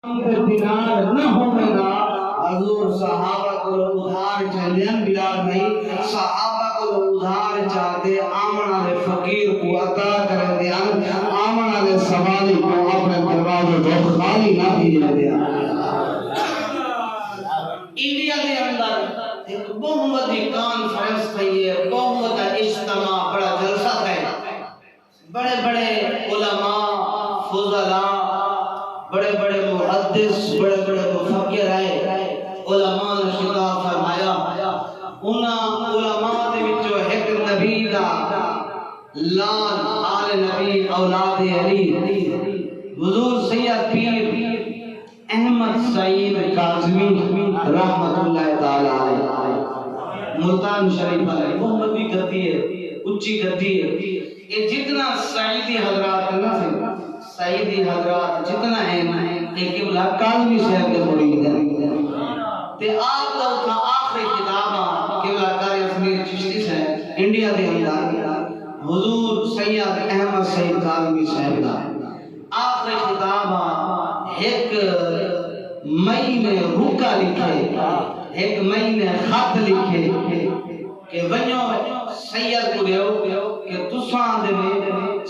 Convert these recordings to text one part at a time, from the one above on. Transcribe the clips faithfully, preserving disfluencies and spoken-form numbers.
تے دینار نہ ہوویندا۔ حضور صحابہ کولوں ادھار چاہندے ہن، بلال بھائی، صحابہ کولوں ادھار چا تے آوݨ والے فقیر کوں عطا کریندے ہن، آوݨ والے سوالی کوں اپݨے دروازے توں خالی نہ تھیݨ ݙیندے ہن۔ انڈیا دے اندر ہک ٻہوں وݙی کانفرنس تھئی ہے، ٻہوں وݙا اجتماع، بڑا جلسہ تھئے۔ بڑے بڑے علماء، فضلاء، بڑے بڑے محدث، بڑے بڑے مفکر آئے، علماء نے خطاب فرمایا۔ انہاں علماء دے وچوں ہک نبی دا لال، آل نبی، اولاد علی، حضور سید پیر احمد سعید کاظمی رحمت اللہ تعالی علیہ، ملتان شریف والے، بہت وڈی گدی ہے، اچی گدی ہے۔ یہ جتنا سعیدی حضرات ہیں نا سن، سعیدی حضرات جتنا ہیں، یہ قبلہ کاظمی صاحب کے مرید ہیں۔ تے آپ دا اتھاں آخری خطاب آ، قبلہ قاری اسمیر چشتی صاحب انڈیا دے اندر حضور سید احمد سعید کاظمی صاحب دا آخری خطاب آ، ہک مئی نے رکا لکھے، ہک مئی نے خط لکھے کہ ونڄو سید کوں ݙیو کہ تساں دے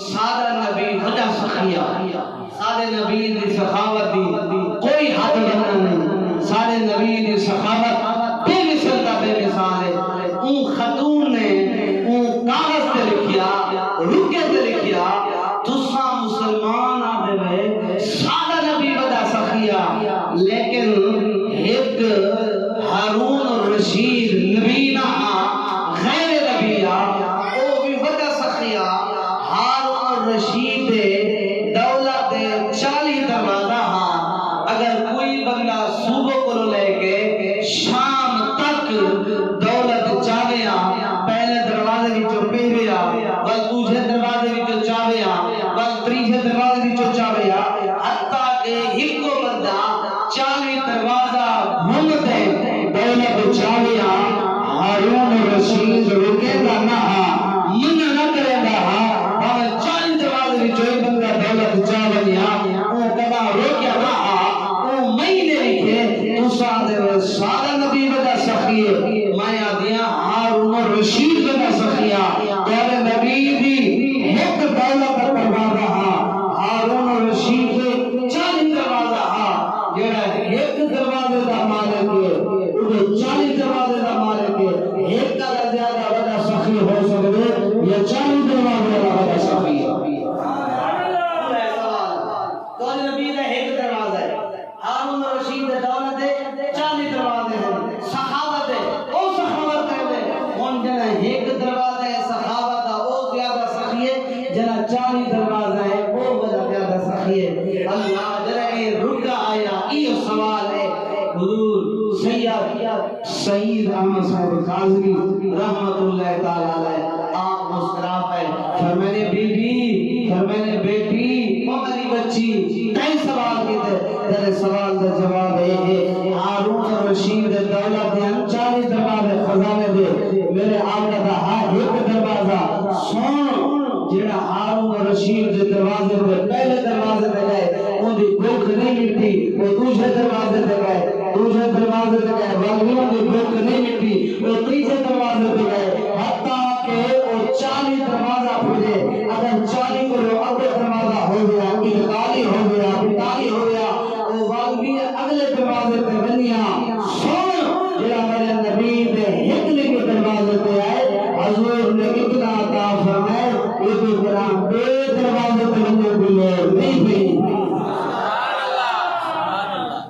ساݙا نبی وݙا سخی آ، ساݙے نبی دی سخاوت دی کوئی حد ودھ نئیں، ساݙے نبی دی سخاوت بے مثل دا بے مثال ہے۔ اوں خاتون نے اوں کاغذ تے لکھیا، رکے تے لکھیا، تساں مسلمان آہدے وے ساݙا نبی وݙا سخی آ، لیکن ہک ہارون الرشید نبی نہ ہا، غیر نبی آ، او وی وݙا سخی آ۔ ہارون الرشید دے دولت دے چالیہہ دروازہ ہا۔ اگر کوئی بندہ صبح کولوں لے کے شام تک دولت چاہوے آ، پہلے دروازے وچوں پہلے آ، ول ݙوجھے دروازے وچوں چاہوے آ، ول تریجھے دروازے وچوں چاہوے آ، حتیٰ کہ ہکو بندہ چالیہہ دروازہ گھم تے دولت چاہوے آ، ہارون رشید رکیندا نہ ہا، منع نہ کریندا ہا، بھاویں چالیہہ دروازے وچوں ہک بندہ دولت چا ونڄے آ، اوں کݙاں روکیا نہ ہا۔ اوں مئی نے لکھے، تساں آہدے وے ساݙا نبی وݙا سخی ہے، میں آہدی آں ہارون رشید وݙا سخی آ۔ تہاݙے نبی دی ہک دولت دا دروازہ ہا، ہارون رشید دے چالیہہ دروازہ ہا۔ جیڑھا ہک دروازے دا مالک ہے، او دے چالیہہ دروازے دا مالک ہے۔ ہک دا زیادہ وݙا سخی ہو سڳدے یا چالیہہ دروازے دا وݙا سخی ہے؟ تہاݙے نبی دا ہک دروازہ ہے، ہارون رشید دے دولت دے چالیہہ دروازے ہن، سخاوت ہے، او سخاوت کریندے۔ ہݨ جنہاں ہک دروازہ ہے سخاوت دا، او زیادہ سخی ہے، جنہاں چالیہہ دروازہ ہے، او وݙا زیادہ سخی ہے۔ اللہ، جنہاں اے رکا آیا، ایہو سوال ہے۔ حضور سید سعید احمد صاحب کاظمی رحمت اللہ تعالی علیہ آپ مسکرا پئے۔ فرمائے، بی بی، فرمائے، بیٹی، او میری بچی، تیں سوال کیتے، تیرے سوال دا جواب اے ہے، ہارون رشید دے دولت دے ہن چالیہہ دروازے خزانے دے، میرے آقا دا ہا ہک دروازہ۔ سن، جیڑھا ہارون رشید دے دروازے تے پہلے دروازے تے ڳئے، اوندی بکھ نہیں مٹی، او ݙوجھے دروازے تے ڳئے، ݙوجھے دروازے تے ڳئے، ول وی اوندی بکھ نہیں مٹی، او تریجھے دروازے تے ڳئے، حتیٰ کہ او چالیہہ دروازہ پھرے، اگر چالیہہ کولوں اڳے دروازہ ہوویا، اکتالیہہ ہوویا، بتالیہہ ہوویا، او ول وی اڳلے دروازے تے ونڄیا۔ سن، جیڑھا میرے نبی دے ہک لکھ دروازے تے آئے، حضور نے اتنا عطا فرمائے، ایندے بنا ٻئے دروازے تے ونڄݨ دی لوڑ نہیں پئی۔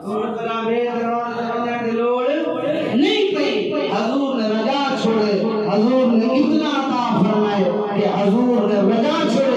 ہݨ بنا ٻئے دروازے تے ونڄݨ دی لوڑ نہیں پئی۔ حضور نے رجا چھوڑے، حضور نے اتنا عطا فرمائے کہ حضور نے رجا چھوڑے۔